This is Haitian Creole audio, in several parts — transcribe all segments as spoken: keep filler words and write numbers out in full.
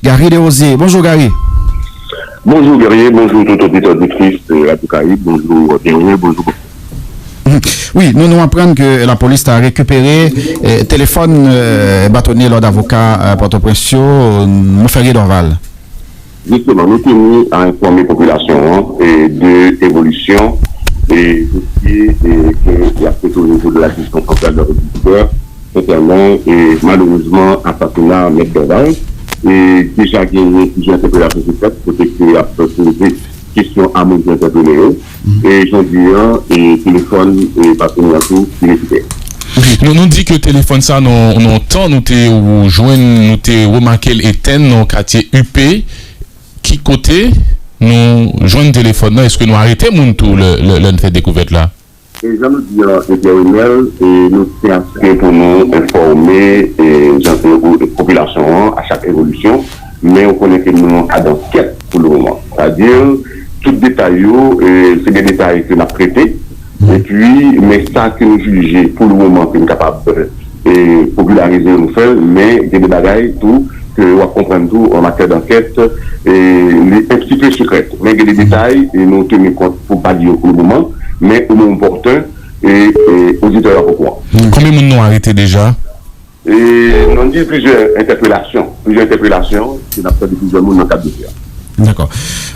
Gary Desrosiers. Bonjou, Gary. Bonjou, Guerrier. Bonjou, tout oditè, oditris, euh, Radio Caraïbe. Bonjou, Guerrier. Bonjou. Mhm. Wi, nou, nou aprann ke lapolis ta rekipere, eh, telefòn, eh, batonye lòd avoka, eh, Pòtoprens yo, Monferrier Dorval. Jisteman, nou teni a enfòme popilasyon an, eh, de evolisyon, eh, dosye, eh, ke y ap trete o nivo de la division centrale de la police judiciaire konsènan, eh, malerezman, asasina Mèt Dorval. Eh, deja genyen plizyè entèpelasyon ki fèt, kote ke y ap poze kesyon a moun ki entèpele yo. E jodi an, e telefòn, e batonye an tou, li rekipere. Nou, nou di ke telefòn sa, nan, nan yon tan, nou te jwenn, nou te remake l etenn nan katye U P. Ki kote nou jwenn telefòn nan? Èske nou arete moun tou lè, lè, lè n fè dekouvèt la? E jan nou di an, e Pierre Renel, e nou tyen a se ke pou nou enfòme, e jan, e, e popilasyon an a chak evolisyon, men ou konnen ke nou an ankèt pou le moman. Sètadi, tout detay yo, e, se de detay ke n ap trete, epi, men sa ke nou jije pou le moman ke nou kapab, e, popilarize, nou fè l, men gen de bagay tou ke w ap konprann tou an matyè dankèt, e, li enptipe sekrè. Men gen de detay, e, nou teni kont pou pa di yo pou le moman, men o moman opòten, e, e, oditè yo ap okouran. Konbyen moun nou arete deja? E, nou di plizyè entèpelasyon, plizyè entèpelasyon, ke n ap tande plizyè moun nan kad dosye a. Dakò.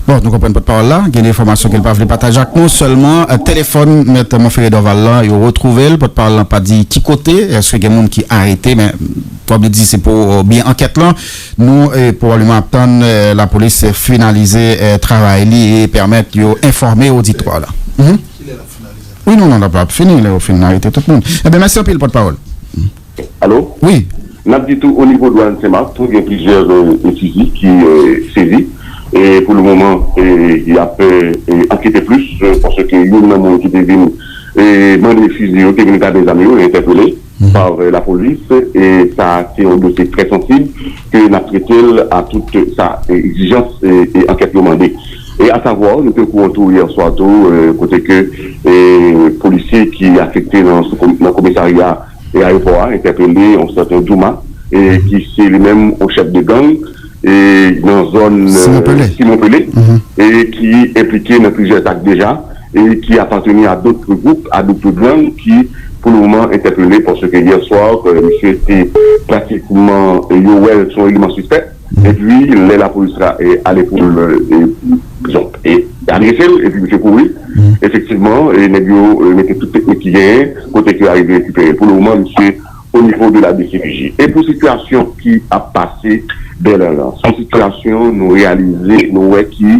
Bon, nou konprann pòtpawòl la, gen de enfòmasyon ke l pa vle pataje ak nou, sèlman, eh, telefòn Mèt Monferrier Dorval la, yo retwouve l, pòtpawòl la pa di ki kote, èske gen moun ki arete, men, pwòp li di se pou, eh, byen ankèt lan, nou, eh, pwobableman ap tann, eh, lapolis finalize, eh, travay li e pèmèt yo enfòme oditwa la. Mhm. Wi, non, non, l ap, l ap fini, lè yo fin arete tout moun. Ebyen, mèsi anpil, pòtpawòl. Alo? Wi. N ap di tou, o nivo dwàn Senmak, tou gen plizyè, e, fizi ki, e, sezi. E pou le moman, e, y ap, e, e, ankete plis, e, paske youn nan moun ki te vin, e, mande fizi yo, te vin gade zam yo, e entèpele pa, e, lapolis. E sa, se yon dosye trè sansib ke n ap trete l a tout sa, e, egzijans, e, e, ankèt yo mande. E asavwa, nou te okouran tou yè swa tou, e, kote ke, e, polisye ki afekte nan, sou kom-, nan komisarya e ayewopò a entèpele yon sèten Douma, e ki se li menm yon chèf de gang, e nan zòn, e, Simon Pele, Simon Pele, e ki enplike nan plizyè zak deja, e ki apateni a dòt gwoup, a dòt gang ki, pou le moman, entèpele, paske yè swa, e, misye te pratikman, e, yo wè l se yon eleman sispèk. Epi, lè lapolis la, e, ale pou l, e, dizon, e, adrese l, epi misye kouri. Efektivman, e, nèg yo, e, mete tout teknik ki genyen, kote ke yo arive rekipere. Pou le moman, misye o nivo de la D C P J. E pou sitiyasyon ki ap pase Bèlè lan, se yon sitiyasyon nou reyalize, nou wè ki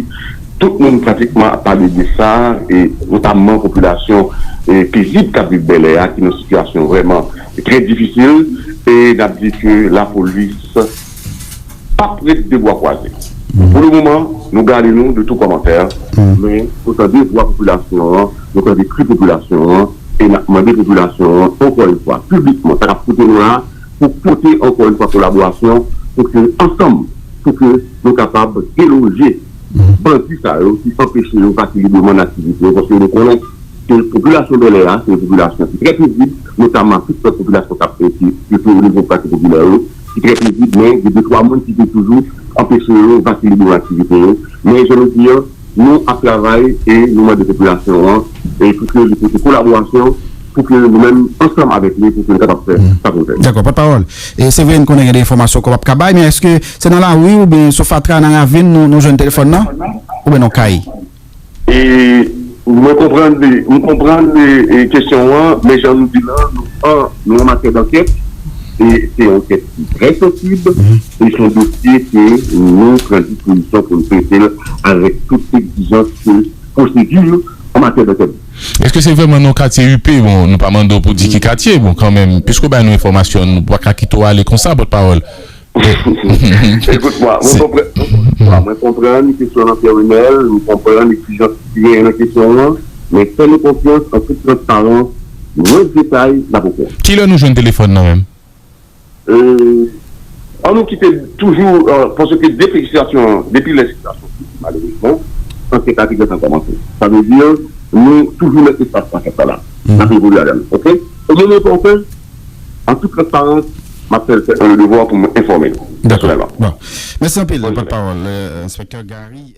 tout moun pratikman ap pale de sa, e notamman popilasyon, e, pezib k ap viv Bèlè a, ki nan sitiyasyon vrèman trè difisil, e n ap di ke lapolis p ap ret de bwa kwaze. Pou le moman, nou gade nou de tou kòmantè, men nou tande vwa popilasyon an, nou tande kri popilasyon an, e n ap mande popilasyon an, ankò yon fwa, piblikman, sa k ap koute nou la, pou pote ankò yon fwa kolaborasyon, pou ke ansanm, pou ke nou kapab deloje bandi sa yo ki anpeche yo pati libreman nan aktivite yo, paske nou konnen ke popilasyon Bèlè a, se yon popilasyon ki trè pezib, notamman tout lòt popilasyon k ap, ki, ki, ki o nivo katye popilè yo, ki trè pezib, men gen de twa moun ki te toujou anpeche yo pati libreman aktivite yo. Men jan nou di an, nou ap travay e nou mande popilasyon an, e pou ke li pote kolaborasyon, pou ke nou menm, ansanm avèk li, pou ke nou kapab fè sa pou nou fè. Dakò, pòtpawòl. E se vre, n konnen gen de enfòmasyon ke w p ap ka bay, men èske se nan lari oubyen sou fatra, nan ravin, nou, nou jwenn telefòn nan? Oubyen nan kay? E mwen konprann, m konprann, e, e, kesyon an, men jan nou di la, nou an, nou an matyè dankèt, e se yon ankèt ki trè sansib, e se yon dosye ke nou pran dispozisyon pou nou trete l avèk tout egzijans ke pwosedi an matyè dankèt. Èske se vrèman nan katye U P? Bon, nou pa mande w pou di ki katye, bon, kanmenm, piske w bay nou enfòmasyon, nou pa ka kite w ale konsa, pòtpawòl. Écoute, mwen, mwen konprann, mwen konprann kesyon an, Pierre Renel, mwen konprann egzijans ki genyen nan kesyon an, men fè nou konfyans, an tout transparans, mwens detay, n ap okouran. Kilè nou jwenn telefòn nan menm? Euh, an nou kite toujou, euh, paske depi sitiyasyon, depi lè sitiyasyon, malerezman, ankèt la te gentan kòmanse. Sa vle di, nou toujou nan espas ankèt la la. N ap evolye avè l, oke? O moman opòten, an tout transparans, m ap fè, fè le devwa pou m enfòme nou. Dakò. Pèsonèlman. Bon. Mèsi anpil, Bonne pòtpawòl, euh, enspektè Gary.